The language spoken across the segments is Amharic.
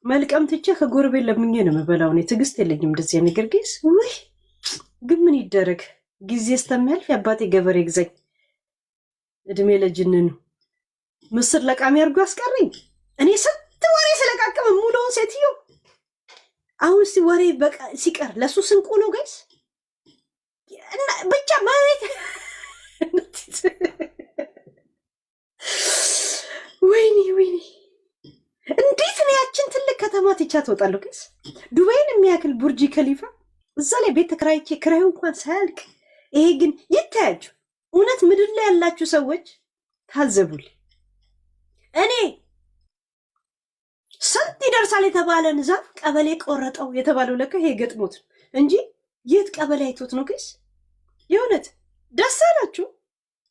መልቀም ትቼ ከጎረቤት ለምኜ ነው የምበላው። እኔ ትዕግስት የለኝም እንደዚህ ነገር guys። ውይ ግን ምን ይደረግ፣ ጊዜ እስከሚያልፍ የአባቴ ገበሬ ግዛኝ። እድሜ ለጅንኑ ምስር ለቃሚ አድርጎ አስቀረኝ። እኔ ስንት ወሬ ስለቃቅም ሙሉውን ሴትዮ አሁን እስቲ ወሬ በቃ ሲቀር ለእሱ ስንቁ ነው guys። እና ብቻ መሬት ወይኔ ወይኔ፣ እንዴት ነው ያችን ትልቅ ከተማ ትቻት እወጣለሁ guys? ዱባይን የሚያክል ቡርጂ ከሊፋ እዛ ላይ ቤት ተከራይቼ ክራዩ እንኳን ሳያልቅ፣ ይሄ ግን ይታያችሁ። እውነት ምድር ላይ ያላችሁ ሰዎች ታዘቡልኝ። እኔ ስንት ይደርሳል የተባለን ዛፍ ቀበሌ ቆረጠው የተባለው ለካ ይሄ ገጥሞት ነው እንጂ የት ቀበሌ አይቶት ነው guys? የእውነት ደስ አላችሁ።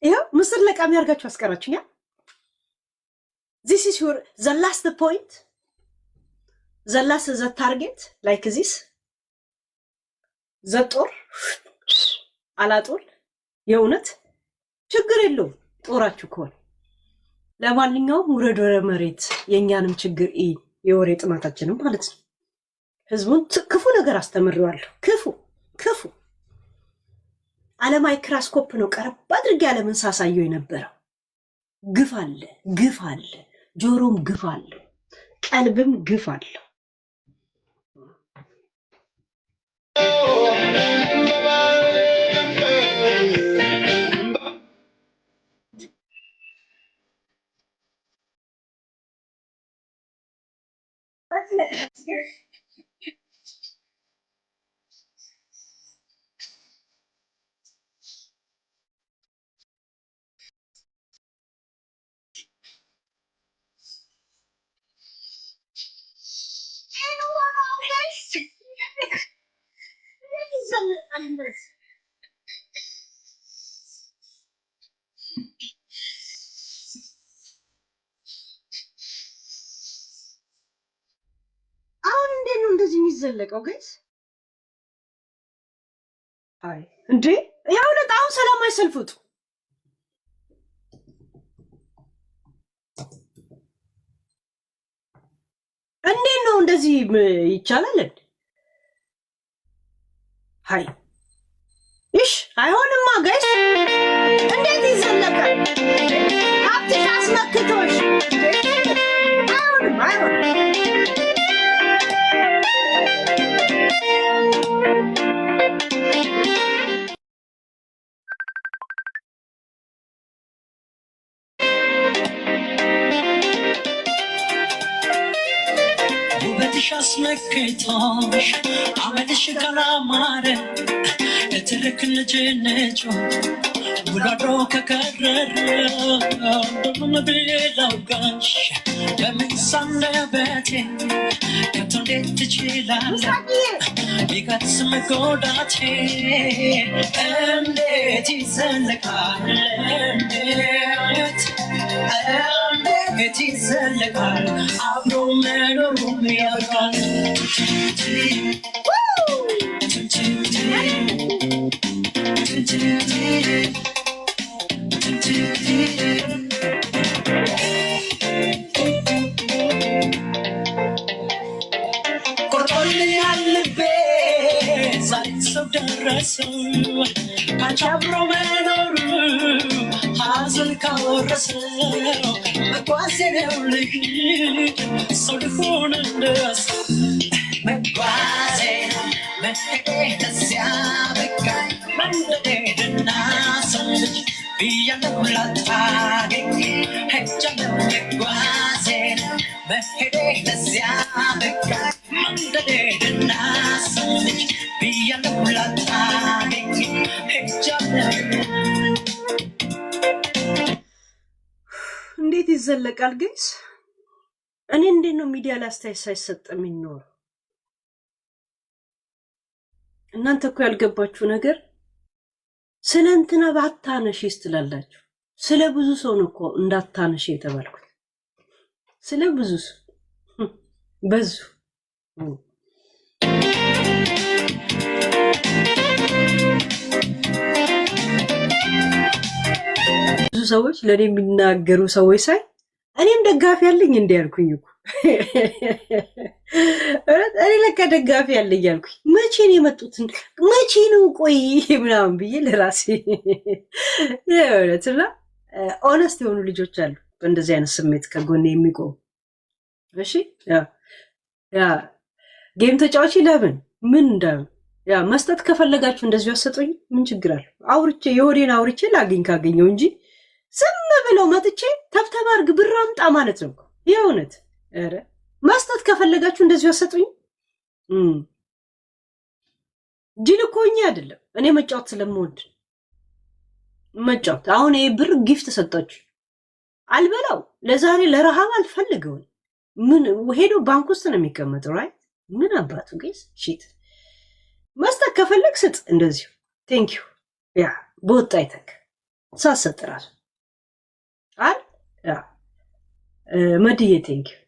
ይኸው ምስር ለቃሚ አድርጋችሁ አስቀራችሁኛ። This is your the last point, the last, the target, like this, the ጦር አላጦር። የእውነት ችግር የለውም ጦራችሁ ከሆነ። ለማንኛውም ውረድ ወደ መሬት፣ የእኛንም ችግር ኢ የወሬ ጥማታችንም ማለት ነው። ህዝቡን ክፉ ነገር አስተምሬዋለሁ። ክፉ ክፉ ዓለም ማይክራስኮፕ ነው ቀረብ አድርጌ ዓለምን ሳሳየው የነበረው። ግፍ አለ፣ ግፍ አለ፣ ጆሮም ግፍ አለ፣ ቀልብም ግፍ አለው። አሁን እንዴት ነው እንደዚህ የሚዘለቀው guys? አይ እንዴ፣ የእውነት አሁን ሰላማዊ ሰልፍ ውጡ። እንዴት ነው እንደዚህ ይቻላል? እንዴ ሀይ ይሽ አይሆንማ guys፣ እንዴት ይዘለቃል? ሀብትሽ አስመክቶሽ አይሆንም፣ አይሆንም። ውበትሽ አስመክቶሽ አመልሽ ካላማረ፣ እትርክ ልጅነጩ ውሎ አድሮ ከከረረ፣ በምን ብዬ ላውጋሽ፣ በምን ሳንደበቴ፣ ከቶ እንዴት ትችላለህ ቢቀርስ መጎዳቴ? እንዴት ይዘለቃል? እንዴት እንዴት ይዘለቃል? አብሮ መኖሩም ያብቃል። ቆርጦልኛል ልቤ፣ ዛሬ ሰው ደረሰው፣ ካንቺ አብሮ መኖሩ ሐዘን ካወረሰው፣ መጓዜ ነው ልሂድ፣ ሰው ልሁን እንደሰው፣ መጓዜ ነው መሄዴ፣ ለዚያ በቃ መንገዴና ሰው ልጅ ብያለሁ ላታገኝ ሄጃለሁ። መጓዜ ነው መሄዴ፣ ለዚያ በቃ መንገዴና ሰው ልጅ ብያለሁ ላታገኝ ሄጃለሁ። እንዴት ይዘለቃል guys? እኔ እንዴት ነው ሚዲያ ላይ አስተያየት ሳይሰጥ የሚኖረው? እናንተ እኮ ያልገባችሁ ነገር ስለ እንትና ባታነሺ ትላላችሁ። ስለ ብዙ ሰው ነው እኮ እንዳታነሺ የተባልኩት። ስለ ብዙ ሰው በዙ። ብዙ ሰዎች ለእኔ የሚናገሩ ሰዎች ሳይ እኔም ደጋፊ ያለኝ እንዲ ያልኩኝ እኮ። እኔ ለካ ደጋፊ አለ እያልኩኝ መቼ ነው የመጡትን መቼ ነው ቆይ ምናምን ብዬ ለራሴ የእውነት። እና honest የሆኑ ልጆች አሉ በእንደዚህ አይነት ስሜት ከጎኔ የሚቆሙ። እሺ፣ yeah yeah game ተጫዋች ለምን ምን እንደ yeah መስጠት ከፈለጋችሁ እንደዚሁ ያሰጡኝ፣ ምን ችግር አለ? አውርቼ የሆዴን አውርቼ ላግኝ ካገኘው እንጂ ዝም ብለው መጥቼ tap tap አድርግ ብር አምጣ ማለት ነው እኮ። የእውነት ኧረ መስጠት ከፈለጋችሁ እንደዚሁ ያሰጡኝ። ጅል እኮ እኛ አይደለም፣ እኔ መጫወት ስለምወድ መጫወት። አሁን ይሄ ብር gift ሰጣችሁ አልበላው፣ ለዛሬ ለረሃብ አልፈልገውም። ምን ሄዶ ባንክ ውስጥ ነው የሚቀመጠው? Right፣ ምን አባቱ guys shit። መስጠት ከፈለግ ስጥ እንደዚሁ፣ thank you። Yeah በወጣ ይተክ ሳሰጥ ራሱ አይ yeah መድዬ thank you።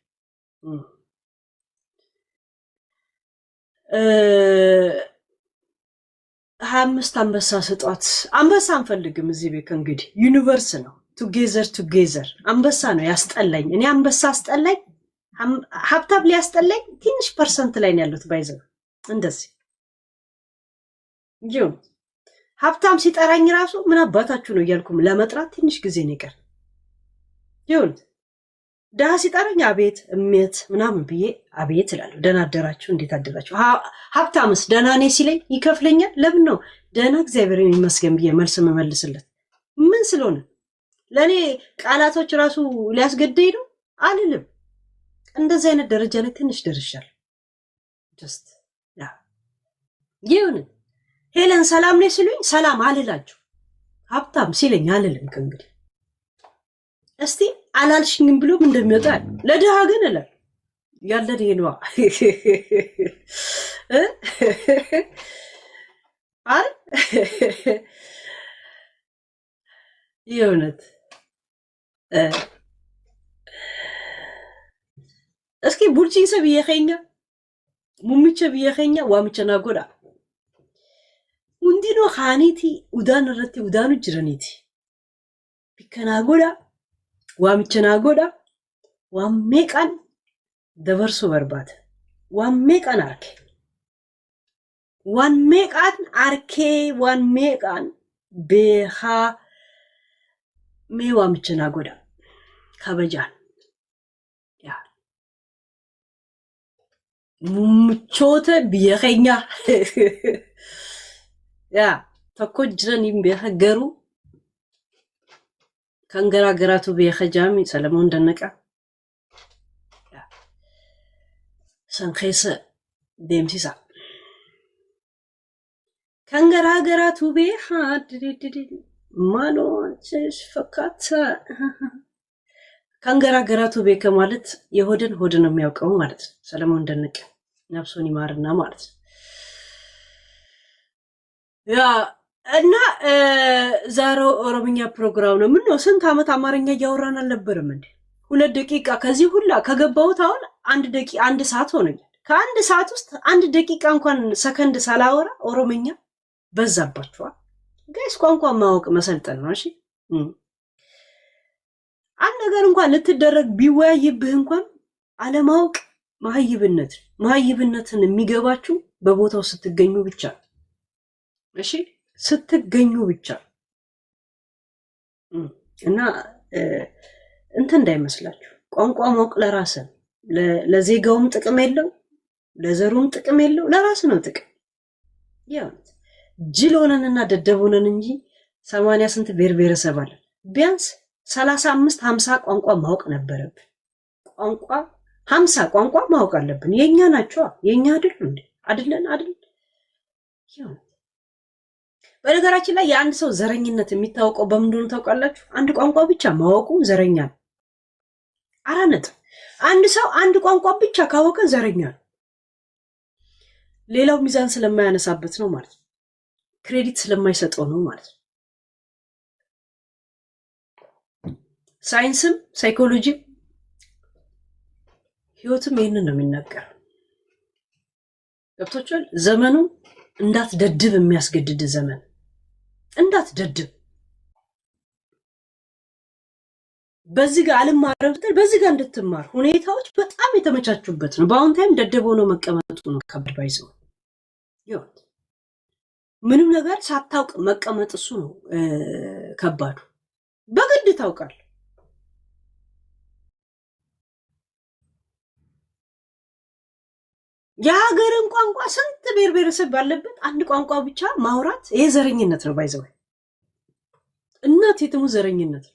25 አንበሳ ስጧት። አንበሳ አንፈልግም እዚህ ቤት ከእንግዲህ፣ universe ነው። Together together። አንበሳ ነው ያስጠላኝ። እኔ አንበሳ አስጠላኝ፣ ሀብታብ ሊያስጠላኝ ትንሽ percent ላይ ነው ያሉት። By the way እንደዚህ ይሁን። ሀብታም ሲጠራኝ ራሱ ምን አባታችሁ ነው እያልኩም ለመጥራት ትንሽ ጊዜ ነው ይቀር። ይሁን፣ ድሃ ሲጠራኝ አቤት እሜት ምናምን ብዬ አቤት እላለሁ። ደህና አደራችሁ፣ እንዴት አደራችሁ? ሀብታምስ ደህና ነኝ ሲለኝ ይከፍለኛል። ለምን ነው ደህና እግዚአብሔር ይመስገን ብዬ መልስ የምመልስለት? ምን ስለሆነ ለእኔ ቃላቶች ራሱ ሊያስገድደኝ ነው አልልም። እንደዚህ አይነት ደረጃ ላይ ትንሽ ደርሻለሁ። Just yeah ይሁን። ሄለን ሰላም ነኝ ሲሉኝ ሰላም አልላቸው። ሀብታም ሲለኝ አልልም። ከእንግዲህ እስቲ አላልሽኝም ብሎም እንደሚወጣ ለድሃ ግን እላለሁ። ያለን ይሄ ነዋ እ አይደል? የእውነት እስኪ bulchiinsa biyya keenya, muummicha biyya keenya waamicha naa godha. Hundinuu kaaniiti udaan irratti udaanu jiraniiti. Bikka naa godha, waamicha naa godha, waan meeqaan dabarsuu barbaada. Waan meeqaan arke. Waan meeqaan arkee, waan meeqaan beekaa, mee waamicha naa godha. Kabajaan. Yaa. Muummichoota biyya keenyaa. Yaa, tokko jiraniin beeka garuu kan garaa garaatu beeka jaami Salamoon Dannaqaa. Yaa. San keessa deemsisa. Kan garaa garaatu beeka maaloo fakkaata. Kan garaa garaatu beeka ማለት የሆድን ሆድ ነው የሚያውቀው ማለት ነው። ሰለሞን ደነቀ ነፍሱን ይማርና ማለት ነው። Yeah እና ዛሬው ኦሮምኛ ፕሮግራም ነው። ምን ነው ስንት ዓመት አማርኛ እያወራን አልነበረም እንዴ? 2 ደቂቃ ከዚህ ሁላ ከገባሁት አሁን 1 ደቂቃ 1 ሰዓት ሆነኛል። ከአንድ ሰዓት ውስጥ 1 ደቂቃ እንኳን ሰከንድ ሳላወራ ኦሮምኛ በዛባችኋል። Guys፣ ቋንቋ ማወቅ መሰልጠን ነው። እሺ፣ አንድ ነገር እንኳን ልትደረግ ቢወያይብህ እንኳን አለማወቅ መሀይብነት፣ መሀይብነትን የሚገባችሁ በቦታው ስትገኙ ብቻ። እሺ፣ ስትገኙ ብቻ። እና እንትን እንዳይመስላችሁ፣ ቋንቋ ማወቅ ለራስ ለዜጋውም ጥቅም የለው፣ ለዘሩም ጥቅም የለው፣ ለራስ ነው ጥቅም። ያው ጅል ሆነንና ደደብ ሆነን እንጂ 80 ስንት ብሔር ብሔረሰብ አለን። ቢያንስ 35 50 ቋንቋ ማወቅ ነበረብን። ቋንቋ 50 ቋንቋ ማወቅ አለብን። የእኛ ናቸዋ፣ የእኛ አይደሉ እንዴ? አይደለን አይደል? ያው በነገራችን ላይ የአንድ ሰው ዘረኝነት የሚታወቀው በምን እንደሆነ ታውቃላችሁ? አንድ ቋንቋ ብቻ ማወቁ ዘረኛ ነው። 4 ነጥብ። አንድ ሰው አንድ ቋንቋ ብቻ ካወቀ ዘረኛ ነው። ሌላው ሚዛን ስለማያነሳበት ነው ማለት ነው። Credit ስለማይሰጠው ነው ማለት ነው። ሳይንስም ሳይኮሎጂም ህይወትም ይህንን ነው የሚናገረው። ገብቶቻል። ዘመኑ እንዳትደድብ የሚያስገድድ ዘመን፣ እንዳትደድብ። በዚህ ጋር አልማረም ስትል በዚህ ጋር እንድትማር ሁኔታዎች በጣም የተመቻቹበት ነው። በአሁን time ደደብ ሆኖ መቀመጡ ነው ከባድ። By the way ይወት ምንም ነገር ሳታውቅ መቀመጥ እሱ ነው ከባዱ። በግድ ታውቃል። የሀገርን ቋንቋ ስንት ብሔር ብሔረሰብ ባለበት አንድ ቋንቋ ብቻ ማውራት ይሄ ዘረኝነት ነው። By the way እናት የትሙ ዘረኝነት ነው።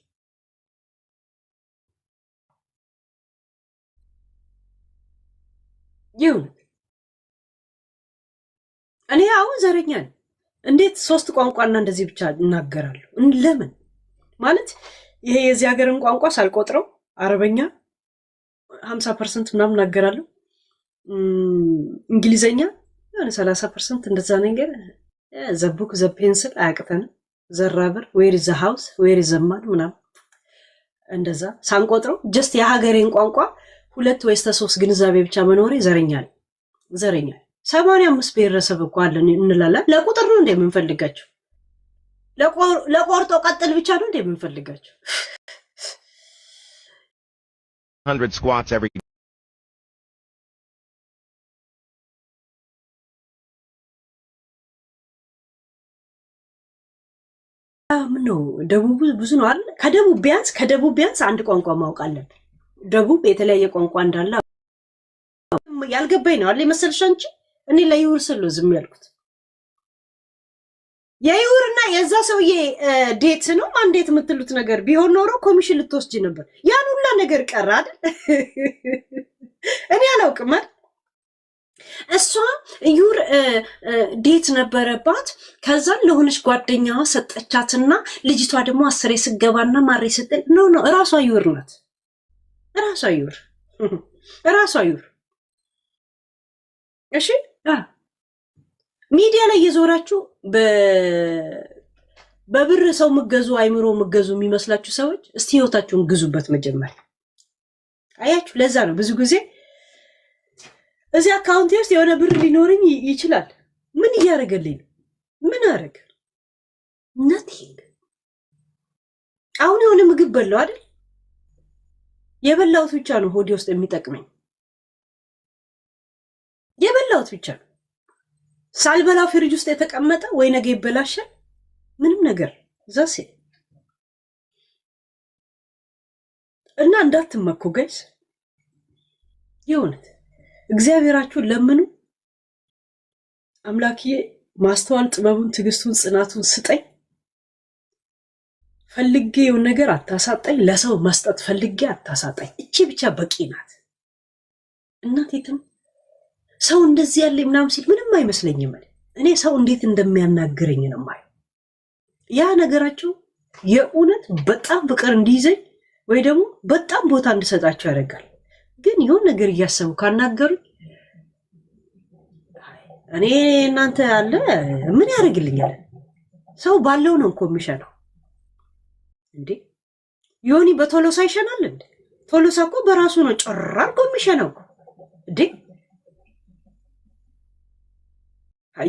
ይሁን እኔ አሁን ዘረኛ ነኝ። እንዴት ሶስት ቋንቋና እንደዚህ ብቻ እናገራለሁ? ለምን ማለት ይሄ የዚህ ሀገርን ቋንቋ ሳልቆጥረው አረበኛ 50% ምናምን እናገራለሁ፣ እንግሊዘኛ የሆነ 30% እንደዛ ነገር፣ the book the pencil አያቅተንም፣ the rubber where the house where the man ምናምን እንደዛ ሳንቆጥረው just የሀገሬን ቋንቋ ሁለት ወይ ሶስት ግንዛቤ ብቻ መኖሬ ዘረኛ ነኝ። ዘረኛ 85 ብሔረሰብ እኮ አለን እንላለን። ለቁጥር ነው እንደ የምንፈልጋቸው? ለቆርጦ ቀጥል ብቻ ነው እንደ የምንፈልጋቸው? 100 squats every ምን ነው ደቡብ ብዙ ነው አይደል? ከደቡብ ቢያንስ አንድ ቋንቋ ማወቅ አለብን። ደቡብ የተለያየ ቋንቋ እንዳለ ያልገባኝ ነው አይደል የመሰልሽ አንቺ? እኔ ለይሁር ስል ነው ዝም ያልኩት። የይሁርና የዛ ሰውዬ date ነው mandate የምትሉት ነገር ቢሆን ኖሮ ኮሚሽን ልትወስጂ ነበር። ያን ሁላ ነገር ቀረ አይደል? እኔ አላውቅም አይደል? እሷ እዩር date ነበረባት። ከዛን ለሆነች ጓደኛዋ ሰጠቻትና ልጅቷ ደግሞ አስሬ ስገባና ማሬ ስትል no no፣ እራሷ ዩር ናት። እራሷ ዩር፣ እራሷ ዩር። እሺ፣ ሚዲያ ላይ እየዞራችሁ በብር ሰው ምገዙ አይምሮ ምገዙ የሚመስላችሁ ሰዎች እስቲ ህይወታችሁን ግዙበት መጀመሪያ። አያችሁ፣ ለዛ ነው ብዙ ጊዜ እዚህ አካውንቴ ውስጥ የሆነ ብር ሊኖረኝ ይችላል። ምን እያደረገልኝ ነው? ምን አረግ? Nothing። አሁን የሆነ ምግብ በላው አይደል? የበላሁት ብቻ ነው ሆዴ ውስጥ የሚጠቅመኝ። የበላሁት ብቻ ነው። ሳልበላው ፍሪጅ ውስጥ የተቀመጠ ወይ ነገ ይበላሻል። ምንም ነገር ዛሴ እና እንዳትመኩ guys፣ የእውነት እግዚአብሔራችሁን ለምኑ። አምላክዬ ማስተዋል፣ ጥበቡን፣ ትዕግስቱን፣ ጽናቱን ስጠኝ። ፈልጌ የውን ነገር አታሳጣኝ። ለሰው መስጠት ፈልጌ አታሳጣኝ። እቺ ብቻ በቂ ናት። እናቴትም ሰው እንደዚህ ያለ ምናምን ሲል ምንም አይመስለኝም። እኔ ሰው እንዴት እንደሚያናግረኝ ነው የማየው። ያ ነገራቸው የእውነት በጣም ፍቅር እንዲይዘኝ ወይ ደግሞ በጣም ቦታ እንድሰጣቸው ያደርጋል። ግን የሆነ ነገር እያሰቡ ካናገሩኝ እኔ እናንተ አለ ምን ያደርግልኛል? ሰው ባለው ነው እኮ የሚሸነው እንዴ። ዮኒ በቶሎሳ ይሸናል እንዴ? ቶሎሳ እኮ በራሱ ነው ጭር አድርጎ የሚሸነው እኮ እንዴ።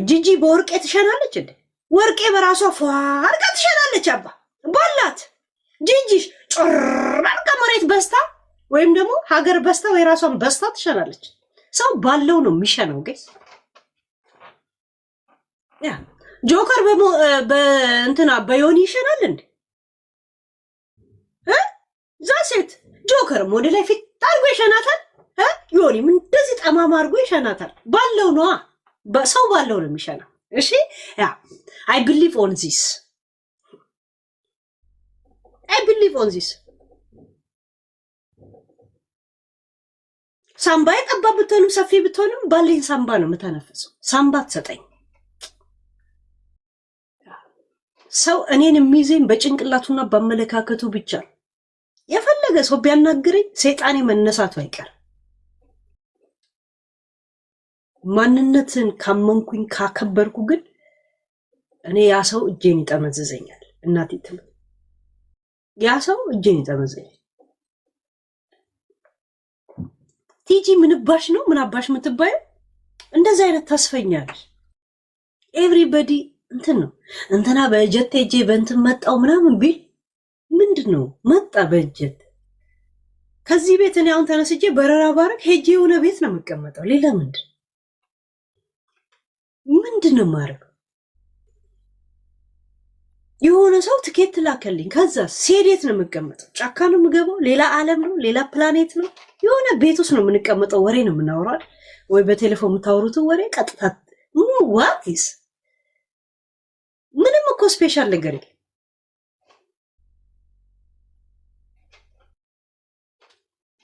ጂጂ በወርቄ ትሸናለች እንዴ? ወርቄ በራሷ ፏ አድርጋ ትሸናለች። አባ ባላት ጂጂሽ ጭር አድርጋ መሬት በስታ ወይም ደግሞ ሀገር በስታ ወይ ራሷን በስታ ትሸናለች። ሰው ባለው ነው የሚሸነው guys። Yeah ጆከር በእንትና በዮኒ ይሸናል እንዴ? That's it ጆከርም ወደ ላይ ፊት አድርጎ ይሸናታል። ዮኒም እንደዚህ ጠማማ አድርጎ ይሸናታል። ባለው ነዋ፣ ሰው ባለው ነው የሚሸናው። እሺ yeah I believe on this, I believe on this። ሳምባ ጠባብ ብትሆንም ሰፊ ብትሆንም ባለኝ ሳምባ ነው የምተነፍሰው። ሳምባ ትሰጠኝ ሰው እኔን የሚይዘኝ በጭንቅላቱና በአመለካከቱ ብቻ ነው። የፈለገ ሰው ቢያናግረኝ ሰይጣኔ መነሳቱ አይቀርም። ማንነትን ካመንኩኝ ካከበርኩ ግን እኔ ያ ሰው እጄን ይጠመዝዘኛል። እናቴ ትሙት ያ ሰው እጄን ይጠመዝዘኛል። ቲጂ ምንባሽ ነው ምን አባሽ የምትባየው? እንደዚህ አይነት ተስፈኛለሽ። Everybody እንትን ነው እንትና በጀት ሄጄ በእንትን መጣው ምናምን ቢል ምንድን ነው መጣ በጀት ከዚህ ቤት እኔ አሁን ተነስቼ በረራ ባረግ ሄጄ የሆነ ቤት ነው የምቀመጠው። ሌላ ምንድን ነው የማደርገው? የሆነ ሰው ትኬት ላከልኝ። ከዛ ሴዴት ነው የምቀመጠው። ጫካ ነው የምገባው። ሌላ ዓለም ነው፣ ሌላ ፕላኔት ነው። የሆነ ቤት ውስጥ ነው የምንቀመጠው። ወሬ ነው የምናወራው፣ ወይ በቴሌፎን የምታወሩትን ወሬ ቀጥታ። What is ምንም እኮ special ነገር የለም።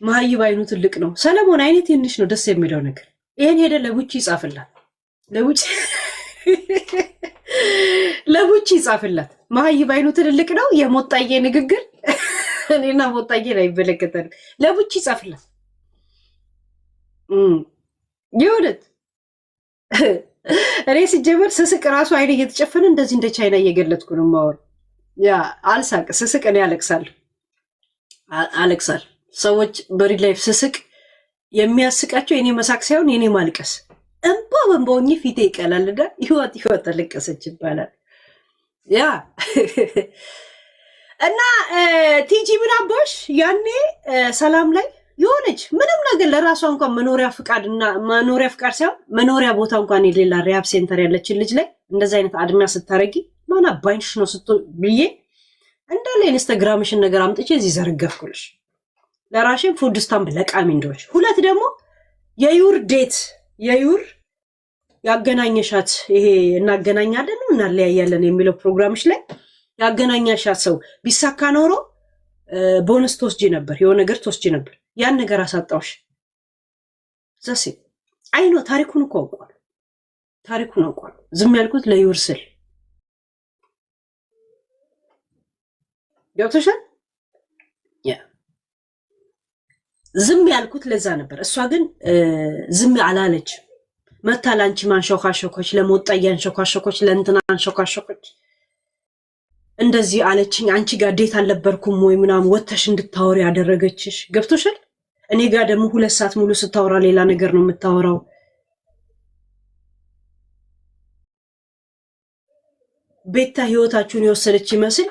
መሀይብ አይኑ ትልቅ ነው። ሰለሞን አይኔ ትንሽ ነው። ደስ የሚለው ነገር ይሄን ሄደ ለቡቺ ይጻፍላት፣ ለቡቺ ለቡቺ ይጻፍላት። መሀይብ አይኑ ትልልቅ ነው። የሞጣዬ ንግግር እኔና ሞጣዬን አይመለከተንም። ለቡቺ ይጻፍላት። የእውነት እኔ ሲጀመር ስስቅ ራሱ አይኔ እየተጨፈነ እንደዚህ እንደ ቻይና እየገለጥኩ ነው የማወራው። Yeah፣ አልሳቅ፣ ስስቅ እኔ አለቅሳለሁ አለቅሳለሁ። ሰዎች በ real life ስስቅ የሚያስቃቸው የኔ መሳቅ ሳይሆን የኔ ማልቀስ፣ እንባ በእንባ ሆኜ ፊቴ ይቀላልና ህይወት ህይወት ተለቀሰች ይባላል። Yeah፣ እና ቲጂ ምን አባሽ ያኔ ሰላም ላይ የሆነች ምንም ነገር ለራሷ እንኳን መኖሪያ ፍቃድ እና መኖሪያ ፍቃድ ሳይሆን መኖሪያ ቦታ እንኳን የሌላ rehab center ያለችን ልጅ ላይ እንደዚ አይነት አድሚያ ስታረጊ ማን አባይንሽ ነው ስቶ ብዬ እንዳለ ኢንስታግራምሽን ነገር አምጥቼ እዚህ ዘረገፍኩልሽ። ለራሽን food stamp ለቃሚ እንደሆንሽ። ሁለት ደግሞ የዩር date የዩር ያገናኘሻት፣ ይሄ እናገናኛለን እናለያያለን የሚለው ፕሮግራምሽ ላይ ያገናኘሻት ሰው ቢሳካ ኖሮ ቦነስ ትወስጂ ነበር፣ የሆነ ነገር ትወስጂ ነበር። ያን ነገር አሳጣውሽ። ዘሴ አይኖ ታሪኩን እኮ አውቋል፣ ታሪኩን አውቋል። ዝም ያልኩት ለዩር ስል ገብቶሻል። Yeah፣ ዝም ያልኩት ለዛ ነበር። እሷ ግን ዝም አላለች። መታ ለአንቺ ማንሾካሾኮች፣ ለሞጣ እያንሾካሾኮች፣ ለእንትና አንሾካሾኮች፣ እንደዚህ አለችኝ። አንቺ ጋር date አልነበርኩም ወይ ምናምን ወተሽ እንድታወሪ ያደረገችሽ ገብቶሻል። እኔ ጋር ደግሞ 2 ሰዓት ሙሉ ስታወራ ሌላ ነገር ነው የምታወራው። ቤታ ህይወታችሁን የወሰደች ይመስል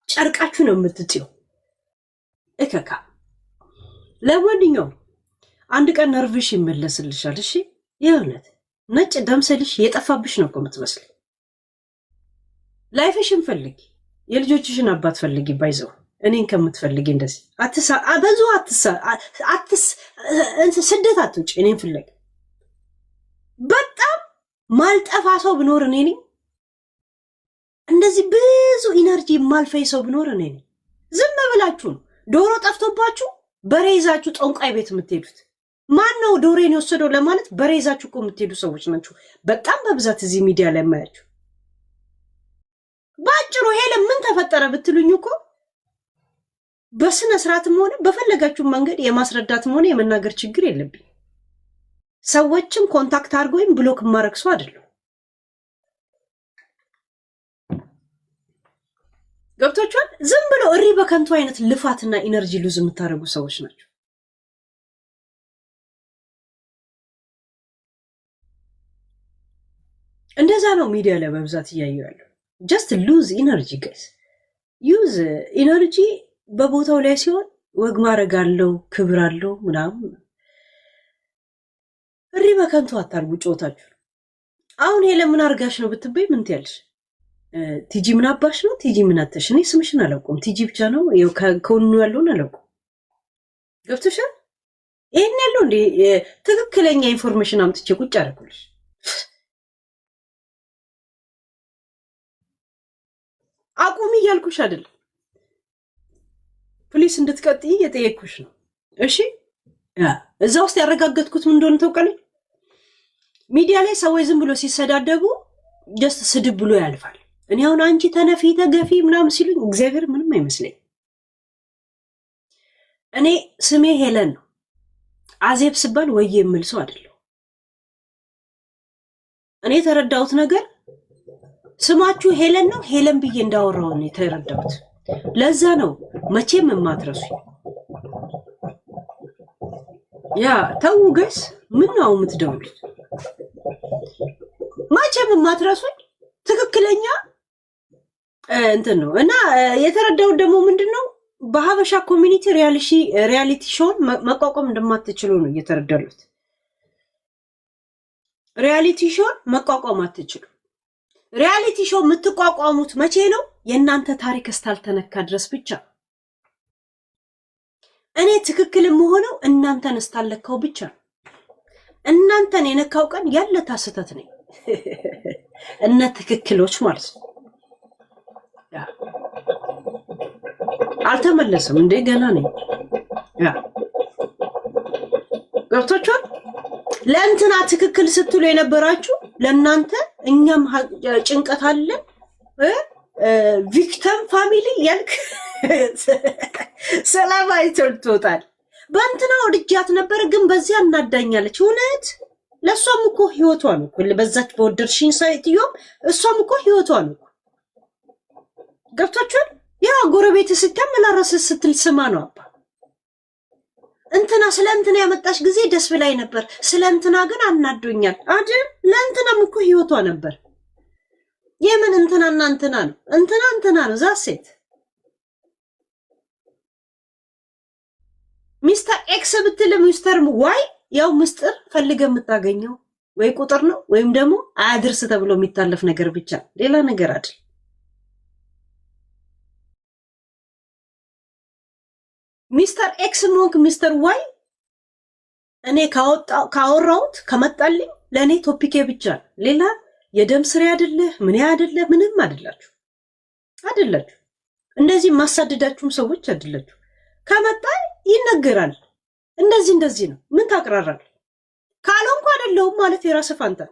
ጨርቃችሁ ነው የምትጥየው። እከካ። ለማንኛውም አንድ ቀን ነርቭሽ ይመለስልሻል። እሺ፣ የእውነት ነጭ ደምሰልሽ የጠፋብሽ ነው እኮ የምትመስል። Life ሽን ፈልጊ፣ የልጆችሽን አባት ፈልጊ። By the way እኔን ከምትፈልጊ እንደዚህ አትሳ በዙ አትሳ አትስ ስደት አትውጭ፣ እኔን ፍለጊ። በጣም ማልጠፋ ሰው ብኖር እኔ ነኝ። እንደዚህ ብዙ energy የማልፈይ ሰው ብኖር እኔ ነኝ። ዝም ብላችሁ ነው ዶሮ ጠፍቶባችሁ በሬ ይዛችሁ ጠንቋይ ቤት የምትሄዱት። ማን ነው ዶሬን የወሰደው ለማለት በሬ ይዛችሁ እኮ የምትሄዱ ሰዎች ናችሁ። በጣም በብዛት እዚህ ሚዲያ ላይ የማያችሁ። በአጭሩ ሄለን ምን ተፈጠረ ብትሉኝ እኮ በስነ ስርዓትም ሆነ በፈለጋችሁ መንገድ የማስረዳትም ሆነ የመናገር ችግር የለብኝ። ሰዎችም contact አድርጎ ወይም block የማረግ ሰው አይደለሁም። ገብቷችኋል? ዝም ብሎ እሪ በከንቱ አይነት ልፋትና energy lose የምታደርጉ ሰዎች ናቸው። እንደዛ ነው ሚዲያ ላይ በብዛት እያየሁ ያለው። Just lose energy guys፣ use energy በቦታው ላይ ሲሆን ወግ ማድረግ አለው፣ ክብር አለው ምናምን። እሪ በከንቱ አታርጉ ጮታችሁ። አሁን ሄለን ምን አርጋሽ ነው ብትበይ ምን ትያለሽ? ቲጂ ምን አባሽ ነው? ቲጂ ምን አተሽ? እኔ ስምሽን አላውቀውም። ቲጂ ብቻ ነው ከሆኑ ያለውን አላውቀውም። ገብቶሻል? ይሄን ያለው እንዴ ትክክለኛ information አምጥቼ ቁጭ አደረኩልሽ። አቁሚ እያልኩሽ አይደለም። Please እንድትቀጥይ እየጠየቅኩሽ ነው። እሺ፣ እዛ ውስጥ ያረጋገጥኩት ምን እንደሆነ ታውቃለች። ሚዲያ ላይ ሰዎች ዝም ብሎ ሲሰዳደቡ just ስድብ ብሎ ያልፋል። እኔ አሁን አንቺ ተነፊ ተገፊ ምናምን ሲሉኝ እግዚአብሔር ምንም አይመስለኝ። እኔ ስሜ ሄለን ነው። አዜብ ስባል ወይ የምል ሰው አይደለሁ። እኔ የተረዳሁት ነገር ስማችሁ ሄለን ነው። ሄለን ብዬ እንዳወራው ነው የተረዳሁት። ለዛ ነው መቼም የማትረሱኝ። Yeah፣ ተው guys፣ ምን ነው የምትደውሉት? መቼም የማትረሱኝ ትክክለኛ እንትን ነው። እና የተረዳሁት ደግሞ ምንድን ነው በሀበሻ community reality show ን መቋቋም እንደማትችሉ ነው እየተረዳሉት። Reality show ን መቋቋም አትችሉ። Reality show የምትቋቋሙት መቼ ነው? የእናንተ ታሪክ እስካልተነካ ድረስ ብቻ። እኔ ትክክል የምሆነው እናንተን እስካልነካው ብቻ ነው። እናንተን የነካው ቀን ያለታ ስህተት ነኝ። እነ ትክክሎች ማለት ነው። Yeah፣ አልተመለሰም እንዴ? ገና ነኝ። Yeah፣ ገብቶቿል። ለእንትና ትክክል ስትሉ የነበራችሁ ለእናንተ እኛም ጭንቀት አለን። Victim family ያልክ ሰላም አይተልቶታል። በእንትና ወድጃት ነበር ግን በዚያ እናዳኛለች። እውነት ለእሷም እኮ ህይወቷ ነው እኮ፣ በዛች በወደድሽኝ ሴትዮም እሷም እኮ ህይወቷ ነው እኮ። ገብቷችኋል? ያ ጎረቤት ስታመላረስ ስትል ስማ ነው አባ። እንትና ስለ እንትና ያመጣሽ ጊዜ ደስ ብላኝ ነበር፣ ስለ እንትና ግን አናዶኛል አይደል? ለእንትናም እኮ ህይወቷ ነበር። የምን እንትናና እንትና ነው? እንትና እንትና ነው። That's it። Mister X ብትል Mister Y ያው ምስጢር ፈልገ የምታገኘው ወይ ቁጥር ነው ወይም ደግሞ አያድርስ ተብሎ የሚታለፍ ነገር ብቻ፣ ሌላ ነገር አይደል። Mister X ሆንክ Mister Y እኔ ካወራሁት ከመጣልኝ ለእኔ topic ኤ ብቻ ነው። ሌላ የደም ስሬ አይደለ፣ ምን አይደለ፣ ምንም አይደላችሁ አይደላችሁ። እንደዚህ የማሳድዳችሁም ሰዎች አይደላችሁ። ከመጣ ይነገራል። እንደዚህ እንደዚህ ነው። ምን ታቅራራል? ካልሆንኩ አይደለሁም ማለት የራስህ ፋንታ።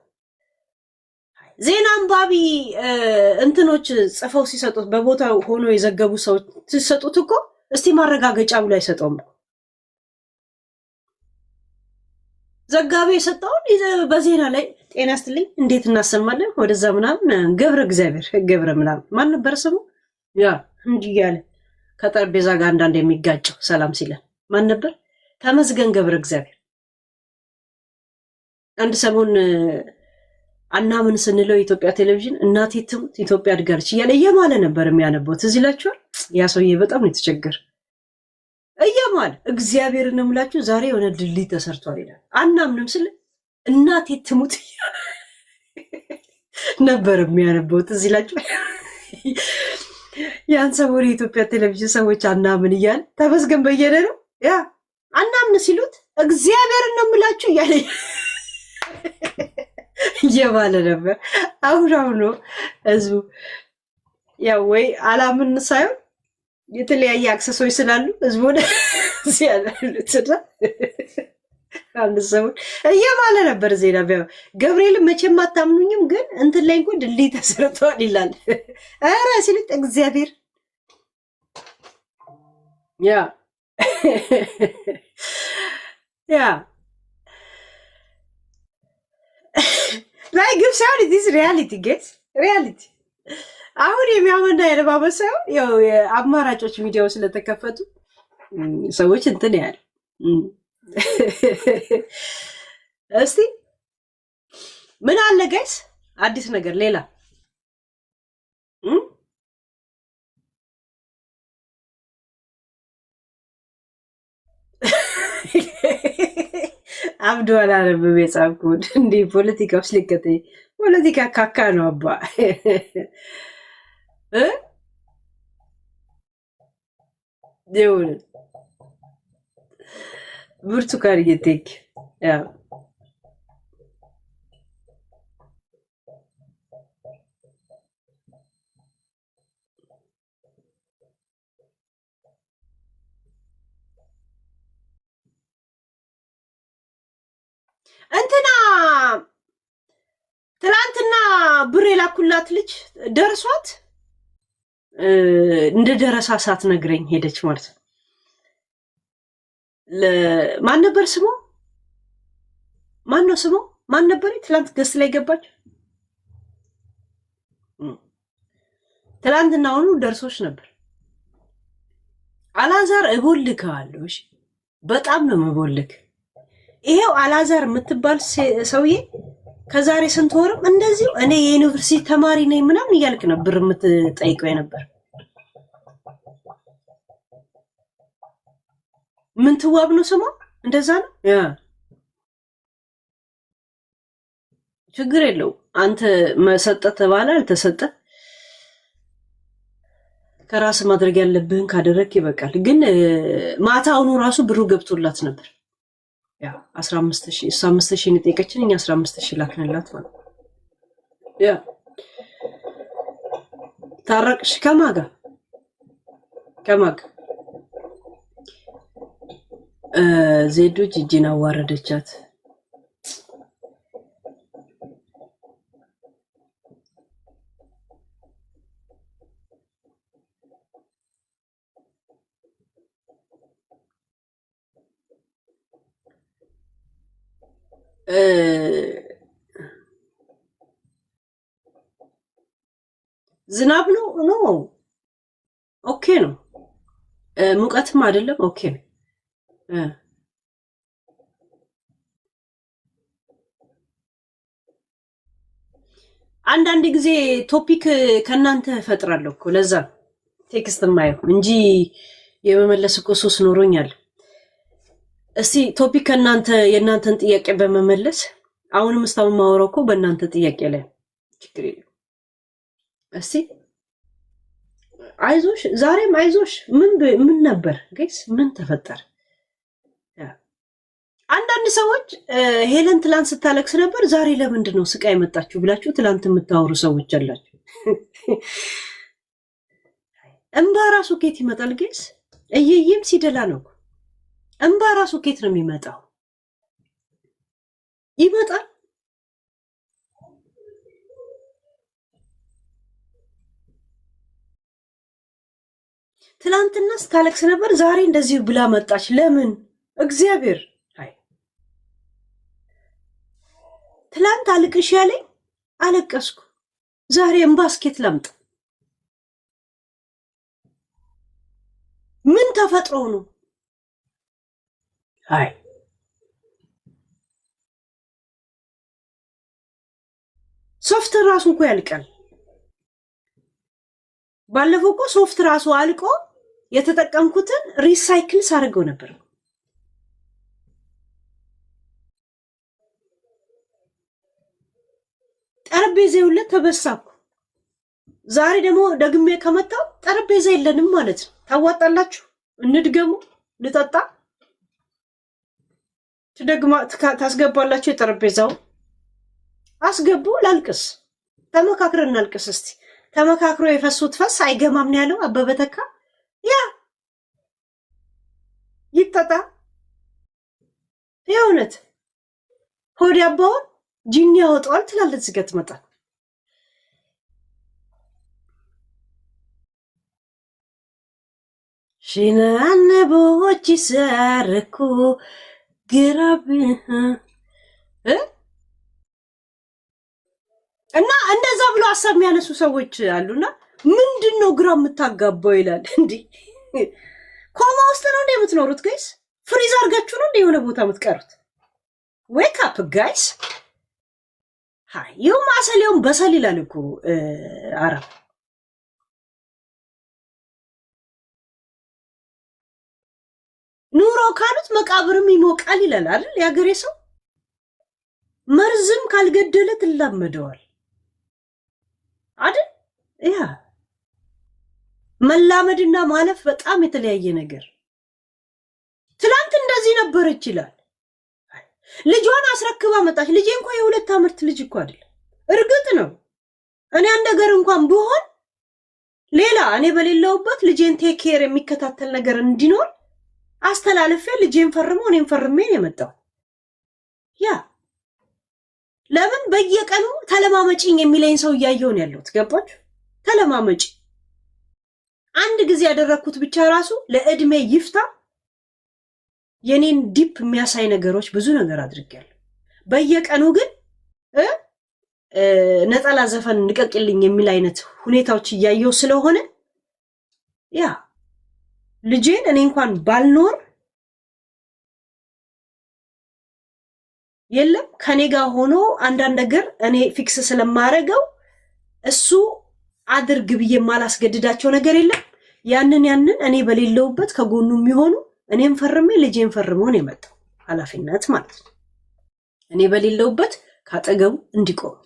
ዜና አንባቢ እንትኖች ጽፈው ሲሰጡት፣ በቦታው ሆኖ የዘገቡ ሰዎች ሲሰጡት እኮ እስቲ ማረጋገጫ ብሎ አይሰጠውም። ዘጋቢ የሰጠውን በዜና ላይ ጤና ይስጥልኝ እንዴት እናሰማለን ወደዛ ምናምን፣ ገብረ እግዚአብሔር ገብረ ምናምን ማን ነበር ስሙ? Yeah፣ እንዲህ እያለ ከጠረጴዛ ጋር አንዳንድ የሚጋጨው ሰላም ሲለን ማን ነበር? ተመስገን ገብረ እግዚአብሔር። አንድ ሰሞን አናምን ስንለው የኢትዮጵያ ቴሌቪዥን እናቴ ትሙት ኢትዮጵያ አድጋለች እያለ እየማለ ነበር የሚያነበው። ትዝ ይላችኋል? ያ ሰውዬ በጣም ነው የተቸገረ። እየማለ እግዚአብሔርን ነው የምላችሁ ዛሬ የሆነ ድልድይ ተሰርቷል ይላል። አናምንም ስል እናቴ ትሙት ነበር የሚያነበው። ትዝ ይላችኋል? ያን ሰሞን የኢትዮጵያ ቴሌቪዥን ሰዎች አናምን እያለ፣ ተመስገን በየነ ነው፣ yeah፣ አናምን ሲሉት እግዚአብሔርን ነው የምላችሁ እያለ እየባለ ነበር። አሁን አሁን ነው ህዝቡ ያው ወይ አላምን ሳይሆን የተለያየ access ኦች ስላሉ ህዝቡን ሲያሉትና አንድ ሰሞን እየማለ ነበር ዜና ቢያ ገብርኤልን መቼም አታምኑኝም፣ ግን እንትን ላይ እንኳን ድልድይ ተሰርተዋል ይላል። ኧረ ሲሉት እግዚአብሔር፣ yeah፣ ላይ ግብ ሳይሆን this reality guys፣ reality። አሁን የሚያምንና የለባበስ ሳይሆን ያው የአማራጮች ሚዲያው ስለተከፈቱ ሰዎች እንትን ያህል። እስቲ ምን አለ guys አዲስ ነገር ሌላ? አብዶ አላነብም የጻፍኩት። እንዲህ ፖለቲካ ውስጥ ሊከተኝ፣ ፖለቲካ ካካ ነው አባ እ ይሁን። ብርቱካንዬ thank yeah። እንትና ትላንትና ብር የላኩላት ልጅ ደርሷት እንደ ደረሳ ሳትነግረኝ ሄደች ማለት ነው። ማን ነበር ስሙ? ማን ነው ስሙ? ማን ነበር? ትላንት guest ላይ ገባች። ትላንትና አሁኑ ደርሶች ነበር። አላዛር እቦልከዋለሁ። እሺ በጣም ነው የምቦልክ። ይሄው አላዛር የምትባል ሰውዬ ከዛሬ ስንት ወርም እንደዚሁ እኔ የዩኒቨርሲቲ ተማሪ ነኝ ምናምን እያልክ ነው ብር የምትጠይቀው የነበር። ምን ትዋብ ነው ስሟ? እንደዛ ነው። Yeah፣ ችግር የለው። አንተ መሰጠ ተባለ አልተሰጠ ከራስ ማድረግ ያለብህን ካደረግክ ይበቃል። ግን ማታውኑ ራሱ ብሩ ገብቶላት ነበር። Yeah፣ 15,000፣ እሷ 5,000 የጠየቀችን እኛ 15,000 ላክንላት ማለት ነው። Yeah፣ ታረቅሽ ከማጋ ከማጋ ዜዶ ጂጂን አዋረደቻት። ዝናብ ነው፣ no፣ okay ነው። ሙቀትም አይደለም፣ okay ነው። አንዳንድ ጊዜ topic ከእናንተ እፈጥራለሁ እኮ፣ ለዛ text የማየው እንጂ የመመለስ እኮ ሱስ ኖሮኛል። እስቲ topic ከእናንተ፣ የእናንተን ጥያቄ በመመለስ፣ አሁንም እስካሁን ማወራው እኮ በእናንተ ጥያቄ ላይ፣ ችግር የለም። እስቲ አይዞሽ፣ ዛሬም አይዞሽ። ምን ነበር guys? ምን ተፈጠረ? አንዳንድ ሰዎች ሄለን ትላንት ስታለቅስ ነበር፣ ዛሬ ለምንድን ነው ስቃይ መጣችሁ ብላችሁ ትላንት የምታወሩ ሰዎች አላችሁ። እንባ ራሱ ኬት ይመጣል guys? እየየም ሲደላ ነው። እንባ ራሱ ኬት ነው የሚመጣው? ይመጣል። ትላንትና ስታለቅስ ነበር፣ ዛሬ እንደዚህ ብላ መጣች። ለምን? እግዚአብሔር አይ፣ ትላንት አልቅሽ ያለኝ አለቀስኩ። ዛሬ እምባ እስኬት ላምጣ? ምን ተፈጥሮ ነው? አይ፣ ሶፍት ራሱ እኮ ያልቃል። ባለፈው እኮ ሶፍት ራሱ አልቆ የተጠቀምኩትን recycle ሳደርገው ነበር። ጠረጴዛ ሁለት ተበሳኩ። ዛሬ ደግሞ ደግሜ ከመጣው ጠረጴዛ የለንም ማለት ነው። ታዋጣላችሁ? እንድገሙ፣ ልጠጣ፣ ትደግማ ታስገባላችሁ። የጠረጴዛው አስገቡ። ላልቅስ፣ ተመካክረን እናልቅስ እስቲ። ተመካክሮ የፈሱት ፈስ አይገማም ነው ያለው አበበ ተካ። Yeah፣ ይጠጣ። የእውነት ሆድ ያባውን ጂኒ ያወጣዋል ትላለች። እዚህ ጋ ትመጣል። ሽናነቦች ሳርኩ ግራብ እ እና እንደዛ ብሎ ሀሳብ የሚያነሱ ሰዎች አሉና ምንድን ነው ግራ የምታጋባው ይላል። እንዲህ ኮማ ውስጥ ነው እንደ የምትኖሩት guys? Freeze አድርጋችሁ ነው እንደ የሆነ ቦታ የምትቀሩት? Wake up guys። ይኸውም አሰል ይኸውም በሰል ይላል እኮ አረብ። ኑሮ ካሉት መቃብርም ይሞቃል ይላል አይደል የሀገሬ ሰው። መርዝም ካልገደለ ትላመደዋል አይደል? Yeah፣ መላመድና ማለፍ በጣም የተለያየ ነገር። ትላንት እንደዚህ ነበረች ይላል። ልጇን አስረክባ መጣች። ልጄ እንኳ የ2 ዓመት ልጅ እኮ አይደለም። እርግጥ ነው እኔ አንድ ነገር እንኳን ብሆን ሌላ እኔ በሌለውበት ልጄን take care የሚከታተል ነገር እንዲኖር አስተላልፌ ልጄን ፈርሞ እኔም ፈርሜ ነው የመጣው። Yeah፣ ለምን በየቀኑ ተለማመጪኝ የሚለኝ ሰው እያየሁ ነው ያለሁት። ገባችሁ? ተለማመጪ አንድ ጊዜ ያደረግኩት ብቻ ራሱ ለእድሜ ይፍታ የኔን deep የሚያሳይ ነገሮች ብዙ ነገር አድርጌያለሁ። በየቀኑ ግን ነጠላ ዘፈን ንቀቅልኝ የሚል አይነት ሁኔታዎች እያየሁ ስለሆነ፣ yeah፣ ልጄን እኔ እንኳን ባልኖር የለም ከኔ ጋር ሆኖ አንዳንድ ነገር እኔ fix ስለማረገው እሱ አድርግ ብዬ የማላስገድዳቸው ነገር የለም። ያንን እኔ በሌለውበት ከጎኑ የሚሆኑ እኔም ፈርሜ ልጄን ፈርሞ ነው የመጣው። ኃላፊነት ማለት ነው። እኔ በሌለውበት ካጠገቡ እንዲቆም፣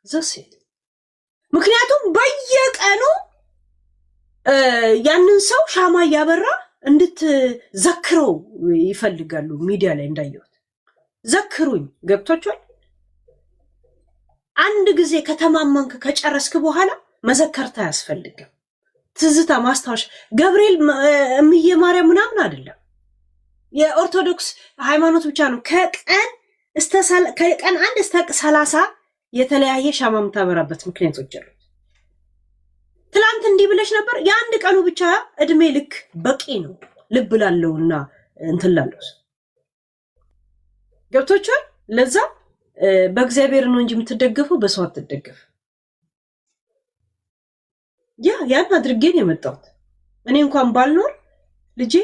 that's it። ምክንያቱም በየቀኑ ያንን ሰው ሻማ እያበራ እንድትዘክረው ይፈልጋሉ። ሚዲያ ላይ እንዳየሁት ዘክሩኝ። ገብቷቸዋል። አንድ ጊዜ ከተማመንክ ከጨረስክ በኋላ መዘከርታ አያስፈልግም። ትዝታ ማስታወሻ ገብርኤል፣ እምዬ ማርያም ምናምን አይደለም። የኦርቶዶክስ ሃይማኖት ብቻ ነው ከቀን 1 እስከ 30 የተለያየ ሻማ የምታበራበት ምክንያቶች አሉት። ትላንት እንዲህ ብለሽ ነበር። የአንድ ቀኑ ብቻ እድሜ ልክ በቂ ነው። ልብ ላለውና እንትን ላለው ሰው ገብቶቻል። ለዛ በእግዚአብሔር ነው እንጂ የምትደገፈው በሰው አትደገፍ። ያ ያን አድርጌ ነው የመጣሁት። እኔ እንኳን ባልኖር ልጄ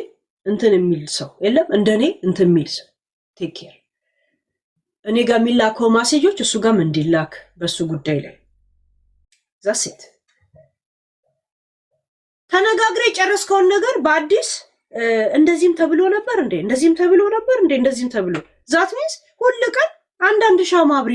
እንትን የሚል ሰው የለም፣ እንደኔ እንትን የሚል ሰው take care እኔ ጋር የሚላከው ማሴጆች እሱ ጋርም እንዲላክ በእሱ ጉዳይ ላይ፣ that's it። ተነጋግረ የጨረስከውን ነገር በአዲስ እንደዚህም ተብሎ ነበር እንዴ፣ እንደዚህም ተብሎ ነበር እንዴ፣ እንደዚህም ተብሎ፣ that means ሁል ቀን አንዳንድ ሻማ አብሪ።